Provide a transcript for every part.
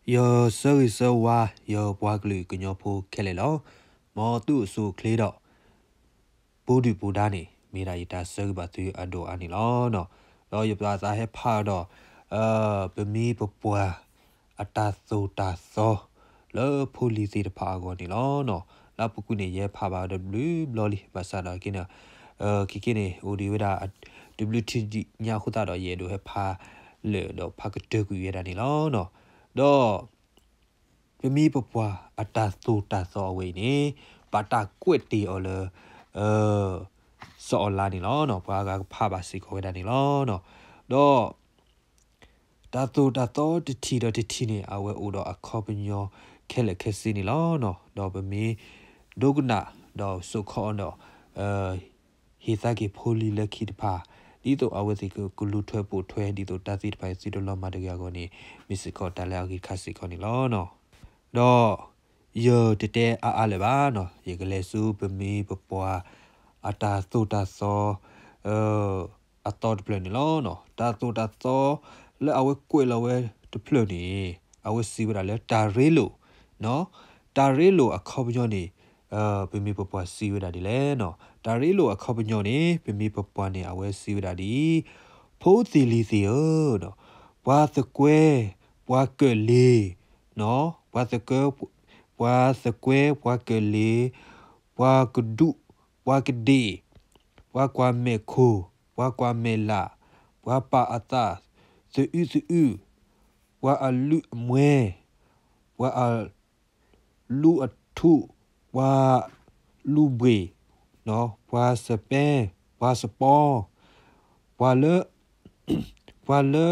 ယဆၢဂ့ၤဆၢဝါ ယပှၤကလုာ်ကညီဖိခဲလၢာ်လီၤ. မ်သုအိၣ်ဆူၣ်အိၣ်ချ့ဒီး ပူၤဒုၣ်ပူၤဒါန့ၣ် မ့ၢ်ဒၣ်ယတၢ်ဆၢဂ့ၤဘၣ်သုအဒိၣ်အါန့ၣ်လီၤ. ဒီးယပာ်သးဟဲဖးဒီး ပမိၢ်ပပှၢ်အတၢ်သိၣ်တၢ်သီ လၢဖိလံၤသ့ၣ်တဖၣ်အဂီၢ်န့ၣ်လီၤ. လၢအပူၤကွံာ်န့ၣ် ယဟဲဖးဘၣ်တဘျုးဘျီလံ ဘၣ်ဆၣ်ဒီးက့န့ၣ် ခဲက့န့ၣ် အိၣ်ဒံးဝဲဒၣ် တဘျုးထံၣ်ညါအဃိသတးဒီး ယအဲၣ်ဒိးဟဲဖးလၢာ်ဒီးဖးကတၢၢ်ကွံာ်ဝဲဒၣ်န့ၣ်လီၤ. ဒီး ပမိၢ်ပပှၢ်အတၢ်သိၣ်တၢ်သီအဝဲအံၤန့ၣ် ဘၣ်တၢ်ကွဲးတ့ၢ်အီၤလၢ စီၤအီလါန့ၣ်လီၤ. ပှၤဂၤကဖးဘၣ်စ့ၢ်ကီးဝဲဒၣ်န့ၣ်လီၤ. ဒီး တၢ်သိၣ်တၢ်သီတထံၣ်ဒီးတထံၣ်န့ၣ် အဝဲအိၣ်ဒီးအခီပညီခဲလၢာ်ခဲဆ့န့ၣ်လီၤ. ဒီးပမ့ၢ်ဒိကနၣ်ဒီးစိာ်ခီအီၤဒီး ဟ့ၣ်သးက့ၤဖိလံၤလၢခံတဖၣ် ဒ်သိးအဝဲသ့ၣ်ကကလူၤထွဲပိာ်ထွဲ ဒ်သိးတၢ်သ့ၣ်တဖၣ်အံၤသုတလီၤမၢ်တဂ့ၤအဂီၢ်န့ၣ် မ့ၢ်စ့ၢ်ကီးတၢ်လၢအဂ့ၢ်ခါစ့ၢ်ကီးန့ၣ်လီၤ. ဒီး ယတတဲအါအါလၢၤဘၣ်နီၤ, ယကလဲၤဆူပမိၢ်ပပှၢ်အတၢ်သိၣ်တၢ်သီ အသီတဖျၢၣ်န့ၣ်လီၤ. တၢ်သိၣ်တၢ်သီလၢအဝဲကွဲးလီၤဝဲတဖျၢၣ်န့ၣ် အဝဲစံးဝဲဒၣ်လၢတၢ်ရ့လိာ်, တၢ်ရ့လိာ်အခီပညီန့ၣ် ပမိၢ်ပပှၢ်စံးဝဲဒၣ်ဒ်လဲၣ်နီၤ. တၢ်ရ့လိာ်အခီပညီန့ၣ် ပမိၢ်ပပှၢ်န့ၣ် အဝဲစံးဝဲဒၣ်ဒ်အံၤ, ဖိသ့ၣ်လံၤသ့ၣ်ဧၢ, ပှၤသကွဲး ပှၤကၢၣ်လ့ၤ, ပှၤသကွဲး ပှၤသကွဲး ပှၤကၢၣ်လ့ၤ, ပှၤကဒူး ပှၤကဒ့ၣ်, ပှၤကွၢ်မဲာ်ခိၣ် ပှၤကွၢ်မဲာ်လး, ပှၤပာ်အသး သအုသအု, ပှၤအလုၢ်အမွဲ, ပှၤအလူအထူး, ပှၤလူဘှ့ၣ်, ပှၤစပဲ, ပှၤစပီ, ပှၤလၢ ပှၤလၢ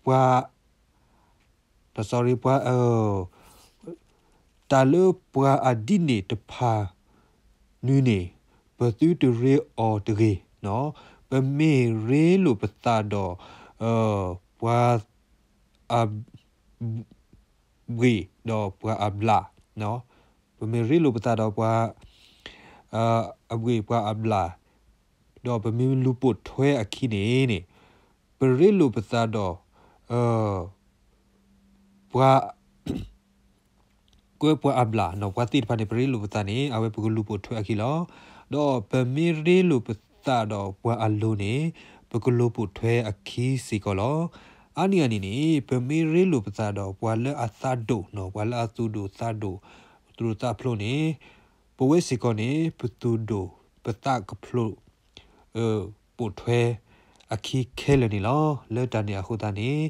ပှၤ sorry ပှၤ တၢ်လၢပှၤအဒ်န့ၣ်တဖၣ်နုၤန့ၣ် ပသုတရ့အီၤတဂ့ၤ. ပမ့ၢ်ရ့လိာ်ပသးဒီး ပှၤအဘှ့ၣ်ဒီးပှၤအဘျၣ်, ပမ့ၢ်ရ့လိာ်ပသးဒီးပှၤ အဘှ့ၣ်ပှၤအဘျၣ်, ဒီးပမ့ၢ်လူၤပိာ်ထွဲအခံန့ၣ်န့ၣ် ပရ့လိာ်ပသးဒီး ပှၤ ကွဲပှၤအဘျၣ်နီၤ, ပှၤသ့ၣ်တဖၣ်န့ၣ် ပရ့လိာ်ပသးန့ၣ် အဝဲပကလူၤပိာ်ထွဲအခံလီၤ. ဒီးပမ့ၢ်ရ့လိာ်ပသးဒီးပှၤအလိၤန့ၣ် ပကလူၤပိာ်ထွဲအခံစ့ၢ်ကီးလီၤ. အါနံၣ်အါနံၣ်န့ၣ် ပမ့ၢ်ရ့လိာ်ပသးဒီးပှၤလၢအသးဒိၣ်နီၤ, ပှၤလၢအသူၣ်ဒိၣ်သးဒိၣ် သူၣ်ဒိၣ်သးဖျိးန့ၣ် ပဝဲစ့ၢ်ကီးန့ၣ် ပသူၣ်ဒိၣ်ပသးကဖျိး ပိာ်ထွဲအခံခဲလၢာ်န့ၣ်လီၤ. လၢတၢ်န့ၣ်အဃိသတးန့ၣ်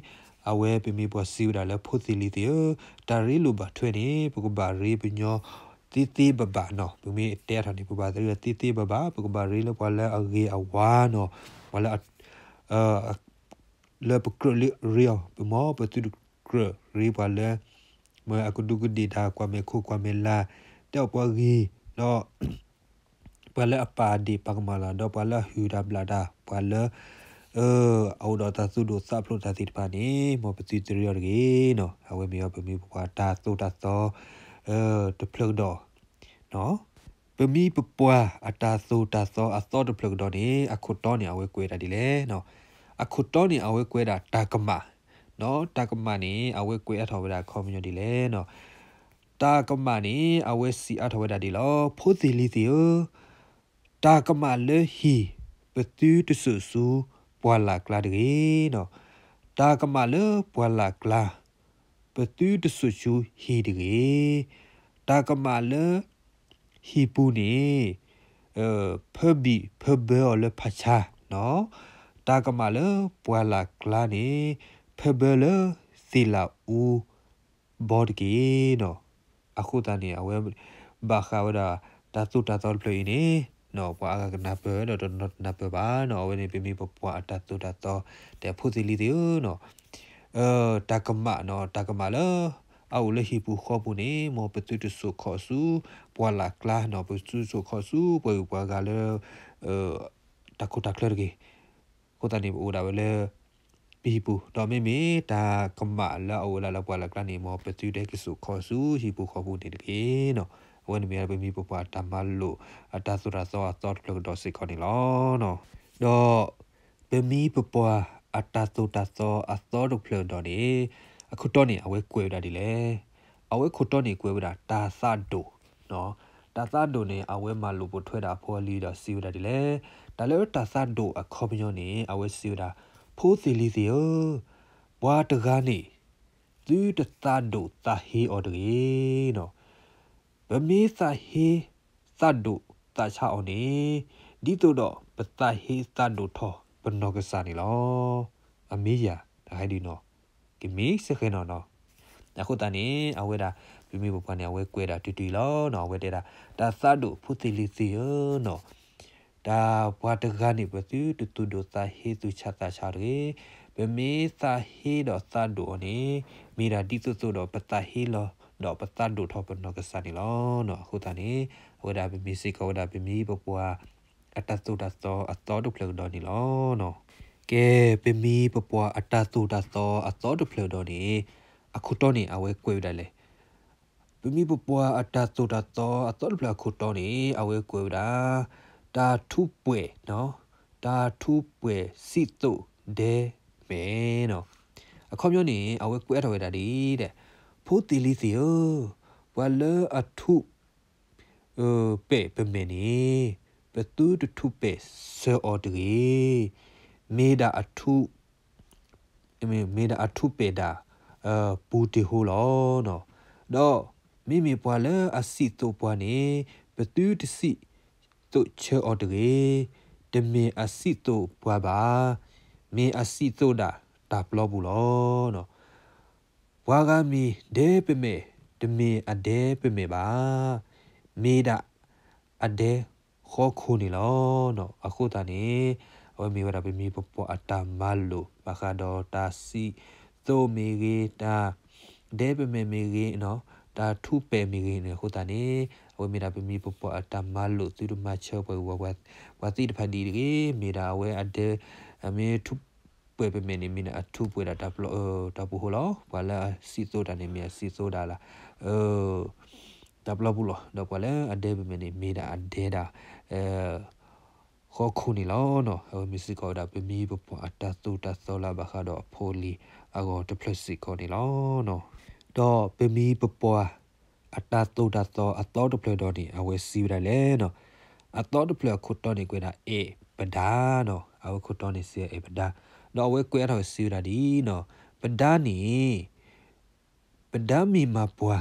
အဝဲပမိၢ်ပပှၢ်စံးဝဲဒၣ်လၢဖိသ့ၣ်လံၤသ့ၣ်ဧၢ, တၢ်ရ့လိာ်ဘၣ်ထွဲန့ၣ် ပကဘၣ်ရ့ပညီသ့သ့ဘၣ်ဘၣ်နီၤ. ပမ့ၢ်တဲအါထီၣ်န့ၣ် ပကဘၣ်ရ့သ့သ့ဘၣ်ဘၣ်, ပကဘၣ်ရ့လၢပှၤလၢအဂ့ၤအဝါနီၤ, ပှၤလၢ လၢပကြၢးရ့အီၤ, ပမ်ပသုတကြၢးရ့ပှၤလၢ မ့ၢ်အကဒူးကဒ့ၣ်တၢ် ကွၢ်မဲာ်ခိၣ်ကွၢ်မဲာ်လး တဲအီၣ်ပှၤဂ့ၤ, ဒီး ပှၤလၢအပာ်ဒ့ၣ်ပာ်ကမၣ်လီၤ, ဒီးပှၤလၢအဟုၣ်တၢ်ဘျၣ်တၢ်, ပှၤလၢ အအိၣ်ဒီးတၢ်သူၣ်ဒိၣ်သးဖျိးတၢ်သ့ၣ်တဖၣ်န့ၣ် မ်ပသုတရ့အီၤတဂ့ၤနီၤ. အဝဲမ့ၢ်အီၤပမိၢ်ပပှၢ်တၢ်သိၣ်တၢ်သီ တဖျၢၣ်ကဒီး ပမိၢ်ပပှၢ်အတၢ်သိၣ်တၢ်သီအသီတဖျၢၣ်ကဒီးန့ၣ် အခိၣ်တီန့ၣ် အဝဲကွဲးဒၣ်ဒ်လဲၣ်. အခိၣ်တီန့ၣ် အဝဲကွဲးဒၣ်တၢ်ကမၣ်, တၢ်ကမၣ်န့ၣ် အဝဲကွဲးအါထီၣ်ဝဲဒၣ်အခီပညီဒ်လဲၣ်. တၢ်ကမၣ်န့ၣ် အဝဲစံးအါထီၣ်ဝဲဒၣ်ဒ်လီၤ, ဖိသ့ၣ်လံၤသ့ၣ်ဧၢ, တၢ်ကမၣ်လၢဟံၣ် ပသုတစိာ်ဆူပှၢ်လၢ်ကျါတဂ့ၤ. တၢ်ကမၣ်လၢပှၢ်လၢ်ကျါ ပသုတစိာ်ဆူဟံၣ်တဂ့ၤ. တၢ်ကမၣ်လၢဟံၣ်ပူၤန့ၣ် ဖၢဘံၣ်ဖၢဘၢအီၤလၢဖးဆါ, တၢ်ကမၣ်လၢပှၢ်လၢ်ကျါန့ၣ် ဖၢဘၢလၢသ့ၣ်လၣ်အူဘီတက့ၢ်. အဃိသတးန့ၣ် အဝဲဘၣ်ဃးဝဲဒၣ် တၢ်သိၣ်တၢ်သီတဖျၢၣ်အံၤန့ၣ် ပှၤအါဂၤကနၢ်ပၢၢ်ဒီးတနီၤတနၢ်ပၢၢ်ဘၣ်နီၤ. အဝဲန့ၣ် ပမိၢ်ပပှၢ်အတၢ်သိၣ်တၢ်သီ တဲဖိသ့ၣ်လံၤသ့ၣ်ဧၢနီၤ, တၢ်ကမၣ်နီၤ, တၢ်ကမၣ်လၢ အအိၣ်လၢဟံၣ်ပူၤဃီပူၤန့ၣ် မ်ပသုတစိာ်ခီဆူပှၢ်လၢ်ကျါနီၤ, ပသုတစိာ်ခီဆူပှၤဂုၤပှၤဂၤလၢ တၢ်ခိတၢ်ချၢတဂ့ၤ. အဃိသတးန့ၣ် ပအိၣ်ဒၣ်ဝဲလၢ ပဟံၣ်ပူၤ, ဒီးမ့မ့ၢ်တၢ်ကမၣ်လၢအအိၣ်ဝဲဒၣ်လၢပှၢ်လၢ်ကျါန့ၣ် မ်ပသုတဟဲက့ၤစိာ်ခီဆူဟံၣ်ပူၤဃီပူၤန့ၣ်တက့ၢ်နီၤ. အဝဲန့ၣ်မ့ၢ်ပမိၢ်ပပှၢ်အတၢ်မၤလိာ် အတၢ်သိၣ်တၢ်သီအသီတဖျၢၣ်ကဒီးစ့ၢ်ကီးန့ၣ်လီၤ. ဒီး ပမိၢ်ပပှၢ်အတၢ်သိၣ်တၢ်သီအသီတဖျၢၣ်ကဒီးန့ၣ် အခိၣ်တီန့ၣ် အဝဲကွဲးဝဲဒၣ်ဒ်လဲၣ်. အဝဲခိၣ်တီန့ၣ်ကွဲးဝဲဒၣ်တၢ်သးဒိၣ်, တၢ်သးဒိၣ်န့ၣ် အဝဲမၤလိာ်ပိာ်ထွဲဒၣ်အဖိအလံၤဒီးစံးဝဲဒၣ်ဒ်လဲၣ်. တၢ်လၢတၢ်သးဒိၣ်အခီပညီန့ၣ် အဝဲစံးဝဲဒၣ်, ဖိသ့ၣ်လံၤသ့ၣ်ဧၢ, ပှၤတဂၤန့ၣ် သုတသးဒိၣ်သးဟ့အီၤတဂ့ၤ. ပမ့ၢ်သးဟ့သးဒိၣ်သးဆါအီၤန့ၣ်, ဒ်သိးဒီးပသးဟ့သးဒိၣ်ထီၣ်ပနီၢ်ကစၢ်န့ၣ်လီၤ. အမ့ၢ်ယၤတဟဲဒုနီၤ, ကမ့ၢ်စ့ၢ်ကီးနီၤနီၤ. အဃိသတးန့ၣ် အဝဲဒၣ် ပမိၢ်ပပှၢ်န့ၣ် အဝဲကွဲးဒၣ်တုၤတုၤလီၤနီၤ. အဝဲတဲဒၣ် တၢ်သးဒိၣ်ဖိသ့ၣ်လံၤသ့ၣ်ဧၢနီၤ, တၢ်ပှၤတဂၤန့ၣ် ပသုတသူၣ်ဒိၣ်သးဟ့သူၣ်ဆါသးဆါတဂ့ၤ. ပမ့ၢ်သးဟ့ဒီးသးဒိၣ်အီၤန့ၣ်, မ့ၢ်ဒၣ်ဒ်သိးသိးဒီးပသးဟ့လီၤဒီးပသးဒိၣ်ထီၣ်ပနီၢ်ကစၢ်န့ၣ်လီၤ. အဃိသတးန့ၣ် အဝဲဒၣ်ပမ့ၢ်စ့ၢ်ကီးဝဲဒၣ်ပမိၢ်ပပှၢ် အတၢ်သိၣ်တၢ်သီအသီတဖျၢၣ်ကဒီးန့ၣ်လီၤ. ကဲ, ပမိၢ်ပပှၢ်အတၢ်သိၣ်တၢ်သီအသီတဖျၢၣ်ကဒီးန့ၣ် အခိၣ်တီန့ၣ် အဝဲကွဲးဝဲဒၣ်လဲၣ်. ပမိၢ်ပပှၢ်အတၢ်သိၣ်တၢ်သီအသီတဖျၢၣ်အခိၣ်တီန့ၣ် အဝဲကွဲးဝဲဒၣ် တၢ်ထူးပှဲၤ, တၢ်ထူးပှဲၤစံးသိးဒဲမဲာ်နီၤ. အခီပညီန့ၣ် အဝဲကွဲးထီၣ်ဝဲဒၣ်ဒ်လဲၣ်, ဖိသ့ၣ်လံၤသ့ၣ်ဧၢ, ပှၤလၢအထူး ပဲာ်ပမဲာ်န့ၣ်, ပသုတထူးပဲာ်ဆၢအီၤတဂ့ၤ. မ့ၢ်ဒၣ်အထူး, မ့ၢ်ဒၣ်အထူးပဲာ်ဒၣ် ပူၤတ့ၢ်ဟိလီၤ. ဒီးမ့မ့ၢ်ပှၤလၢအစံးသိးပှၤန့ၣ်, ပသုတစံးသိးဆၢအီၤတဂ့ၤ. တမ့ၢ်အစံးသိးပှၤဘၣ်, မ့ၢ်အစံးသိးဒၣ်တၢ်ပျီပူၤလီၤ. ပှၤဂၤမ့ၢ်ဒဲပမဲာ်, တမ့ၢ်အဒဲပမဲာ်ဘၣ်, မ့ၢ်ဒၣ်အဒဲဃီခိၣ်န့ၣ်လီၤ. အဃိသတးန့ၣ် အဝဲမ့ၢ်ဝဲဒၣ်ပမိၢ်ပပှၢ်အတၢ်မၤလိာ် ဘၣ်ဃးဒီးတၢ်စံးသိးမ့ၢ်ဂ့ၤ, တၢ်ဒဲပမဲာ်မ့ၢ်ဂ့ၤ, တၢ်ထူးပဲာ်မ့ၢ်ဂ့ၤန့ၣ် အဃိသတးန့ၣ် အဝဲမ့ၢ်ဒၣ်ပမိၢ်ပပှၢ်အတၢ်မၤလိာ် သုတမၤဆၢပှၤဂ့ၤပှၤသ့ၣ်တဖၣ်ဒ်အံၤတဂ့ၤ. မ့ၢ်ဒၣ်အဝဲအဒဲ, မ့ၢ်ထူးပှဲၤပမဲာ်န့ၣ် မ့ၢ်ဒၣ်အထူးပှဲၤဒၣ်တၢ်ပျီ, တၢ်ပူၤဃိလီၤ. ပှၤလၢအစံးသိးတၢ်န့ၣ် မ့ၢ်အစံးသိးဒၣ်လၢ တၢ်ပျီပူၤလီၤ. ဒီးပှၤလၢအဒဲပမဲာ်န့ၣ် မ့ၢ်ဒၣ်အဒဲဒၣ် ဃီခိၣ်န့ၣ်လီၤ. အဝဲမ့ၢ်စ့ၢ်ကီးဝဲဒၣ် ပမိၢ်ပပှၢ်အတၢ်သိၣ်တၢ်သီလၢဘၣ်ဃးဒီးအဖိအလံၤအဂီၢ်တဖျၢၣ်စ့ၢ်ကီးန့ၣ်လီၤ. ဒီးပမိၢ်ပပှၢ်အတၢ်သိၣ်တၢ်သီအသီတဖျၢၣ်ဒီးန့ၣ် အဝဲစံးဝဲဒၣ်လဲၣ်နီၤ. အသီတဖျၢၣ်အခိၣ်တီန့ၣ် ကွဲးဒၣ်အဲၣ်ပဒါနီၤ. အဝဲခိၣ်တီန့ၣ်စံးအဲၣ်ပဒါ, ဒီးအဝဲကွဲးအါထီၣ်ဝဲစံးဝဲဒၣ်ဒ်အံၤနီၤ, ပဒါန့ၣ် ပဒါမ့ၢ်မၤပှၤ,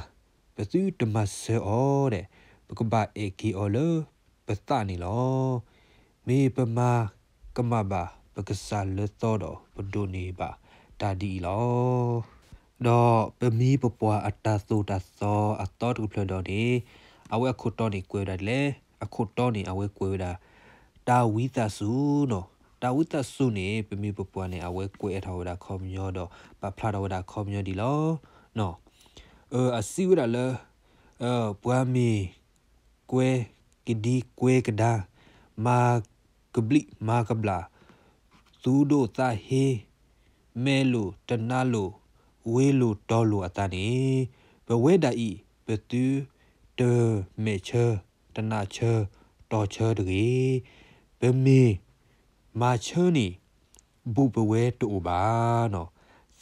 ပသုတမၤစၢၤအီၤဒဲး, ပကဘၣ်အဲၣ်က့ၤအီၤလၢပသးန့ၣ်လီၤ. မ့ၢ်ပမၤကမၣ်ဘၣ်ပကစၢ်လၢသီဒီး ပဒိးန့ၢ်ဘၣ်တၢ်ဒ်အံၤလီၤ. ဒီးပမိၢ်ပပှၢ်အတၢ်သိၣ်တၢ်သီအသီတကဖျၢၣ်ဒီးန့ၣ် အဝဲအခိၣ်တီန့ၣ်ကွဲးဝဲဒၣ်ဒ်လဲၣ်. အခိၣ်တီန့ၣ် အဝဲကွဲးဝဲဒၣ် တၢ်ဝံသးစူၤနီၤ. တၢ်ဝံသးစူၤန့ၣ် ပမိၢ်ပပှၢ်န့ၣ် အဝဲကွဲးထီၣ်ဝဲဒၣ်အခီပညီဒီး ပာ်ဖျါထီၣ်ဝဲဒၣ်အခီပညီဒ်လီၤ. အစံးဝဲဒၣ်လၢ ပှၤမ့ၢ်ကွဲကဒံကွဲကဒါ, မၤကဘျံးမၤကဘျၣ်, သူၣ်ဒိၣ်သးဟ့, မဲာ်လိာ်တနါလိာ်, ဝ့ၤလိာ်တီၤလိာ်အသးန့ၣ်, ပဝဲဒၣ်အံၤ ပသုတမဲာ်ဆၢ, တနးဆၢ, တီၤဆၢတဂ့ၤ. ပမ့ၢ်မၤဆၢန့ၣ် ဘူးပဝဲတအိၣ်ဘၣ်နီၤ.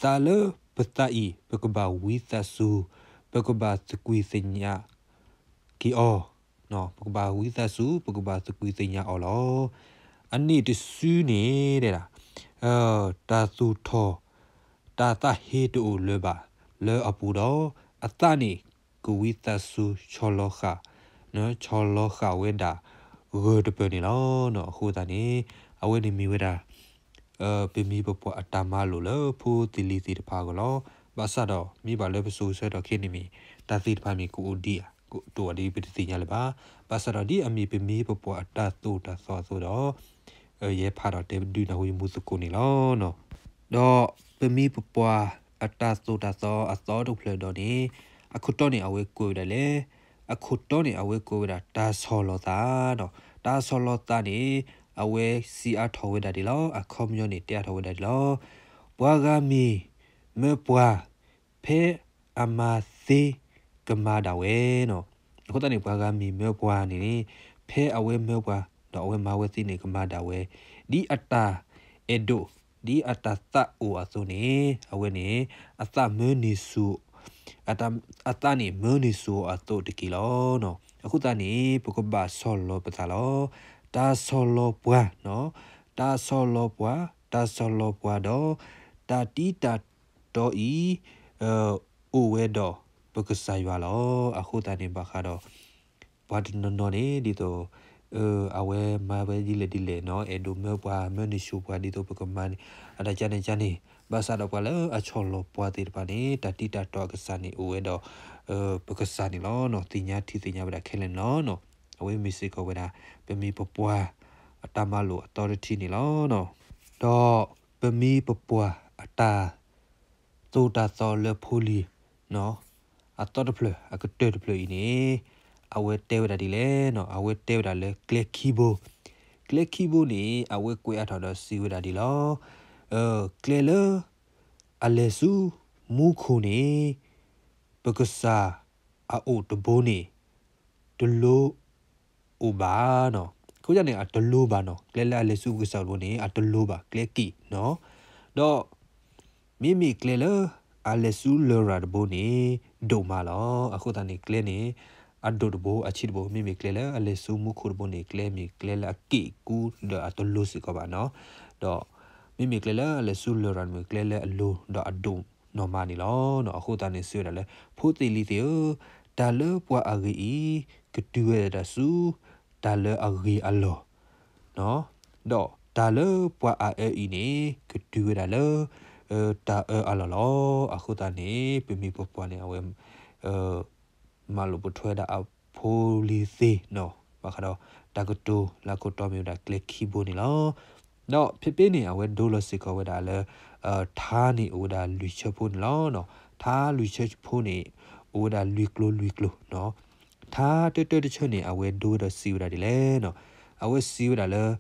သးလၢပသးအံၤ ပကဘၣ်ဝံသးစူၤ, ပကဘၣ်သကွံာ်သညးက့ၤအီၤ, ပကဘၣ်ဝံသးစူၤ, ပကဘၣ်သကွံာ်သညးအီၤလီၤ. အန့ၣ်တစုန့ၣ်ဒဲဒၣ် တၢ်သူၣ်ထီၣ် တၢ်သးဟ့တအိၣ်လၢၤဘၣ်လၢအပူၤဒီး အသးန့ၣ် ကဝံသးစူၤဆီလီၤဃာ်, ဆီလီၤဃာ်ဝဲဒၣ်ဂၢၢ်တပၢၢ်န့ၣ်လီၤ. အဃိသတးန့ၣ် အဝဲန့ၣ်မ့ၢ်ဝဲဒၣ် ပမိၢ်ပပှၢ်အတၢ်မၤလိာ်လၢဖိသ့ၣ်လံၤသ့ၣ်တဖၣ်အဂီၢ်လီၤ. ဘၣ်ဆၣ်ဒီး မ့ၢ်ဘၣ်လၢပစိၤဆၢကတီၢ်ခဲအံၤန့ၣ်မ့ၢ် တၢ်သ့ၣ်တဖၣ်မ့ၢ်ကအိၣ်ဒံးဧါ, တအိၣ်ဒံးပတသ့ၣ်ညါလၢၤဘၣ်. ဘၣ်ဆၣ်ဒီးဒ်အမ့ၢ်ပမိၢ်ပပှၢ်အတၢ်သိၣ်တၢ်သီအသိးဒီး ယဟဲဖးဒီးတဲဒုးနၢ်ဟူယမူသကိးန့ၣ်လီၤ. ဒီးပမိၢ်ပပှၢ်အတၢ်သိၣ်တၢ်သီအသီတဖျၢၣ်ဒီးန့ၣ် အခိၣ်တီန့ၣ် အဝဲကွဲးဝဲဒၣ်လဲၣ်. အခိၣ်တီန့ၣ် အဝဲကွဲးဝဲဒၣ်တၢ်ဆီၣ်လီၤသးဒီး တၢ်ဆီၣ်လီၤသးန့ၣ် အဝဲစံးအါထီၣ်ဝဲဒၣ်ဒ်လီၤ. အခီပညီန့ၣ် တဲအါထီၣ်ဝဲဒၣ်ဒ်လီၤ. ပှၤဂၤမ့ၢ်မၢပှၢ် ဖဲအမၤသ့ကမၤဒၣ်ဝဲနီၤ. အဃိသတးန့ၣ် ပှၤဂၤမ့ၢ်မၢပှၢ်န့ၣ် ဖဲအဝဲမၢပှၢ် ဒီးအဝဲမၤဝဲသ့န့ၣ် ကမၤဒၣ်ဝဲ ဒ်အတၢ်အဲၣ်ဒိး ဒ်အတၢ်သးအိၣ်အသိးန့ၣ် အဝဲန့ၣ် အသးမၢန့ၢ်ဆူၣ် အတၢ် အသးန့ၣ်မၢန့ၢ်ဆူၣ်အီၤအသိးတက့ၢ်လီၤ. အဃိသတးန့ၣ် ပကဘၣ်ဆီၣ်လီၤပသးလီၤ. တၢ်ဆီၣ်လီၤပှၤ, တၢ်ဆီၣ်လီၤပှၤ, တၢ်ဆီၣ်လီၤပှၤဒီး တၢ်တံတၢ်တီအံၤ အိၣ်ဝဲဒီးပကစၢ်ယွၤလီၤ. အဃိသတးန့ၣ် ဘၣ်ဃးဒီး ပှၤတနီၤနီၤန့ၣ် ဒ်သိး အဝဲမၤဝဲဒ်လဲၣ်ဒ်လဲၣ်နီၤ အဲၣ်ဒိးမၢပှၤ မၢန့ၢ်ဆူၣ်ပှၤ ဒ်သိးပကမၤန့ၣ် အတၢ်ကန့ၣ်ကန့ၣ် ဘၣ်ဆၣ်ဒီးပှၤလၢအဆီၣ်လီၤပှၤသ့ၣ်တဖၣ်န့ၣ် တၢ်တံတၢ်တီအကစၢ်န့ၣ်အိၣ်ဝဲဒီး ပကစၢ်န့ၣ်လီၤ. သ့ၣ်ညါထံသ့ၣ်ညါဝဲဒၣ်ခဲလၢာ်န့ၣ်လီၤ. အဝဲမ့ၢ်စ့ၢ်ကီးဝဲဒၣ် ပမ့ၢ်ပပှၢ်အတၢ်မၤလိာ်အသီတထံၣ်န့ၣ်လီၤ. ဒီးပမ့ၢ်ပပှၢ်အတၢ် သိၣ်တၢ်သီလၢဖိလံၤ အသီတဖျၢၣ် အကတၢၢ်တဖျၢၣ်အံၤန့ၣ် အဝဲတဲဝဲဒၣ်ဒ်လဲၣ်နီၤ အဝဲတဲဝဲဒၣ်လၢကျဲခံဘိ, ကျဲခံဘိန့ၣ် အဝဲကွဲးအါထီၣ်ဒီးစံးဝဲဒၣ်ဒ်လီၤ. ကျဲလၢ အလဲၤဆူမူခိၣ်န့ၣ် ပကစၢ်အအိၣ်တဘိန့ၣ် တလိ အိၣ်ဘၣ်နီၤ. အဃိန့ၣ် အတလိဘၣ်နီၤ ကျဲလၢအလဲၤဆူကစၢ်တဘိန့ၣ် အတလိဘၣ် ကျဲက့ၣ်နီၤ. ဒီး မ့မ့ၢ်ကျဲလၢ အလဲၤဆူလရာ်တဘိန့ၣ် ဒိၣ်မးလီၤ. အဃိသတးန့ၣ် ကျဲန့ၣ် အဒိၣ်တဘိ အဆံးတဘိ မ့မ့ၢ်ကျဲလၢအလဲၤဆူမူခိၣ်တဘိန့ၣ် ကျဲမ့ၢ်ကျဲလၢအက့ၣ်ကူဒီးအတလိစ့ၢ်ကီးဘၣ်နီၤ. ဒီး မ့မ့ၢ်ကျဲလၢအလဲၤဆူလရာ်န့ၣ်မ့ၢ်ကျဲလၢအလိဒီးအဒိၣ်နီၢ်မးန့ၣ်လီၤ. အဃိသတးန့ၣ်စံးဝဲဒၣ်လၢ ဖိသ့ၣ်လံၤသ့ၣ်ဧၢ, တၢ်လၢပှၤအဂ့ၤအံၤ ကတုၤဝဲဒၣ်ဆူ တၢ်လၢအဂ့ၤအလီၢ် ဒီးတၢ်လၢပှၤအအၢအံၤန့ၣ် ကတုၤဝဲဒၣ်လၢ တၢ်အၢအလီၢ်လီၤ. အဃိသတးန့ၣ် ပမ့ၢ်ပပှၢ်န့ၣ် အဝဲ မၤလိာ်ပိာ်ထွဲဒၣ်အဖိလံၤသ့ၣ်နီၤ ဘၣ်ဃးဒီးတၢ်ကတိၤလၢအခိၣ်တီမ့ၢ်ဝဲဒၣ်ကျဲခံဘိန့ၣ်လီၤ. ဒီးဖဲဖဲန့ၣ် အဝဲဒိလီၤစ့ၢ်ကီးဝဲဒၣ်လၢ ထါန့ၣ်အိၣ်ဝဲဒၣ်လွံၢ်ဆၢဖိန့ၣ်လီၤ. ထါလွံၢ်ဆၢဖိန့ၣ် အိၣ်ဝဲဒၣ်လွံၢ်ကျိၤလွံၢ်ကျိၤနီၤ. ထါတၢတၢတဆၢန့ၣ် အဝဲဒိဝဲဒီးစံးဝဲဒၣ်ဒ်လဲၣ်နီၤ. အဝဲစံးဝဲဒၣ်လၢ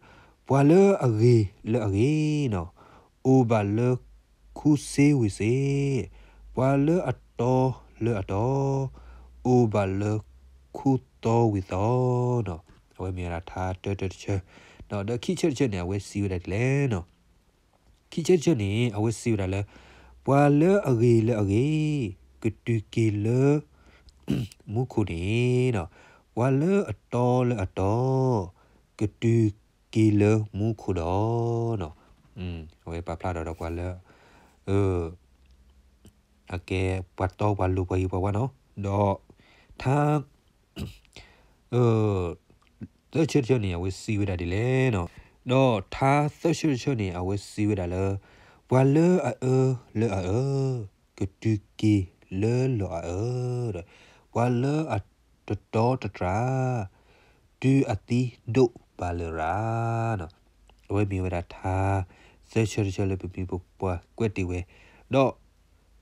ပှၤလၢအဂ့ၤလၢအဂ့ၤနီၤ အိၣ်ဘၣ်လၢခူစ့ဝ့ၢ်စ့, ပှၤလၢအတီလၢအတီ အိၣ်ဘၣ်လၢခူသီဝ့ၢ်သီနီၤ. အဝဲမ့ၢ်ဝဲဒၣ်ထါတၢတၢတဆၢ, ဒီးခံဆၢတဆၢန့ၣ် အဝဲစံးဝဲဒၣ်ဒ်လဲၣ်နီၤ. ခံဆၢတဆၢန့ၣ် အဝဲစံးဝဲဒၣ်လၢ ပှၤလၢအဂ့ၤလၢအဂ့ၤ ကတုၤက့ၤလၢ မူခိၣ်န့ၣ်နီၤ, ပှၤလၢအတီလၢအတီ ကတုၤက့ၤလၢမူခိၣ်ဒီးနီၤ. အဝဲပာ်ဖျါထီၣ်ဒီးပှၤလၢ အကဲပှၤတီပှၤလိၤပှၤဂ့ၤပှၤဝါနီၤ. ဒီးထါ သၢဆၢတဆၢန့ၣ် အဝဲစံးဝဲဒၣ်ဒ်လဲၣ်နီၤ. ဒီးထါသၢဆၢတဆၢန့ၣ် အဝဲစံးဝဲဒၣ်လၢ ပှၤလၢအအၢလၢအအၢ ကတုၤက့ၤလၢလီၢ်အအၢ, ဒီးပှၤလၢအတတီတတြၢ် တုၤအသံဒိၣ်ဘၣ်လရာ်နီၤ. အဝဲမ့ၢ်ဝဲဒၣ်ထါသၢဆၢတဆၢလၢပမ့ၢ်ပပှၢ်ကွဲးတ့ၢ်ဝဲ, ဒီး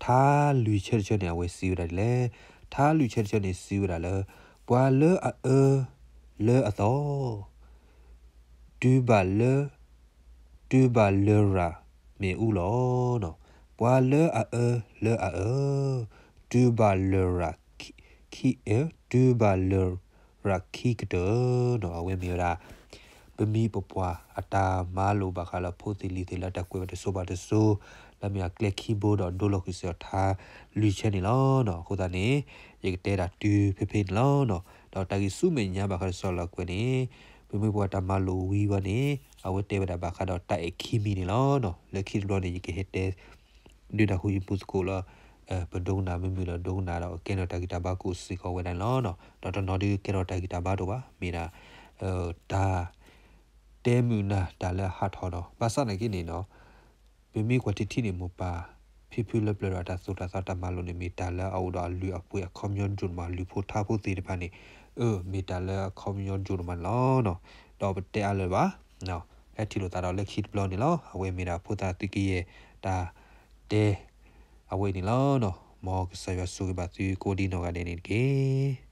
ထါလွံၢ်ဆၢတဆၢန့ၣ် အဝဲစံးဝဲဒၣ်ဒ်လဲၣ်, ထါလွံၢ်ဆၢတဆၢန့ၣ် စံးဝဲဒၣ်လၢ ပှၤလၢအအၢလၢအသီ တုၤဘၣ်လၢ တုၤဘၣ်လရာ်မ့ၣ်အူလီၤ. ပှၤလၢအအၢလၢအအၢ တုၤဘၣ်လရာ် တုၤဘၣ်လရာ်ခံကတၢၢ် အဝဲမ့ၢ်ဝဲဒၣ် ပမ့ၢ်ပပှၢ်အတၢ်မၤလိာ်ဘၣ်ဃးလၢဖိသ့ၣ်လံၤသ့ၣ်လၢတၢ်ကွဲးဝဲတစိၤဘၣ်တစိၤ လၢမ့ၢ်အကျဲခံဘိဒီးဒိလီၤဃုာ်စ့ၢ်ကီးထါလွံၢ်ဆၢန့ၣ်လီၤ. အဃိသတးန့ၣ် ယကတဲဒၣ်တုၤဖဲဖဲန့ၣ်လီၤ. ဒီးတၢ်ဂ့ၢ်ဆူမဲာ်ညါဘၣ်ဃးဒီးစီၤလီၤကွဲးန့ၣ် ပမ့ၢ်ပှၤတၢ်မၤလိာ်ဝံၤဝဲန့ၣ် အဝဲတဲဝဲဒၣ်ဘၣ်ဃးဒီးတၢ်အဲၣ်ခံမံၤန့ၣ်လီၤ. လၢခံတဘျီန့ၣ် ယကဟဲတဲ ဒုးနၢ်ဟူယမူသကိးလၢ ပဒိကနၣ်မ့ၢ်မုာ်လီၤဒိကနၣ်ဒီးကဲထီၣ်တၢ်ဂံၢ်တၢ်ဘါကအိၣ်စ့ၢ်ကီးဝဲဒၣ်န့ၣ်လီၤ. ဒီးတနီၤဒုးကဲထီၣ်တၢ်ဂံၢ်တၢ်ဘါတအိၣ်ဘၣ် မ့ၢ်ဒၣ် တၢ် တဲမုာ်နၢ်တၢ်လၢအဟးထီၣ်ဒီး ဘၣ်ဆၣ်သနာ်က့န့ၣ်နီၤ ပမ့ၢ်ကွၢ်ထံထံန့ၣ် မိၢ်ပၢ်ဖံဖုလၢပျၢၤဒီးတၢ်သိၣ်တၢ်သီတၢ်မၤလိာ်န့ၣ် မ့ၢ်တၢ်လၢအအိၣ်ဒီးအလုၢ်အပှ့ၤအခီပညီဒိၣ်မး လုၢ်ဖိထါဖိသ့ၣ်တဖၣ်န့ၣ် မ့ၢ်တၢ်လၢအခီပညီဒိၣ်မးန့ၣ်လီၤ. ဒီးပတဲအါလၢၤဘၣ် ဟဲထံၣ်လိာ်သးဒီးလၢခံတဘျီန့ၣ်လီၤ. အဝဲမ့ၢ်ဒၣ်ဖိသၣ်သုကယဲၢ်တၢ်တဲ အဝဲန့ၣ်လီၤ. မ်ကစၢ်ယွၤဆိၣ်ဂ့ၤဘၣ်သုကိးဒံနီၢ်ဂၤဒဲးန့ၣ်တက့ၢ်.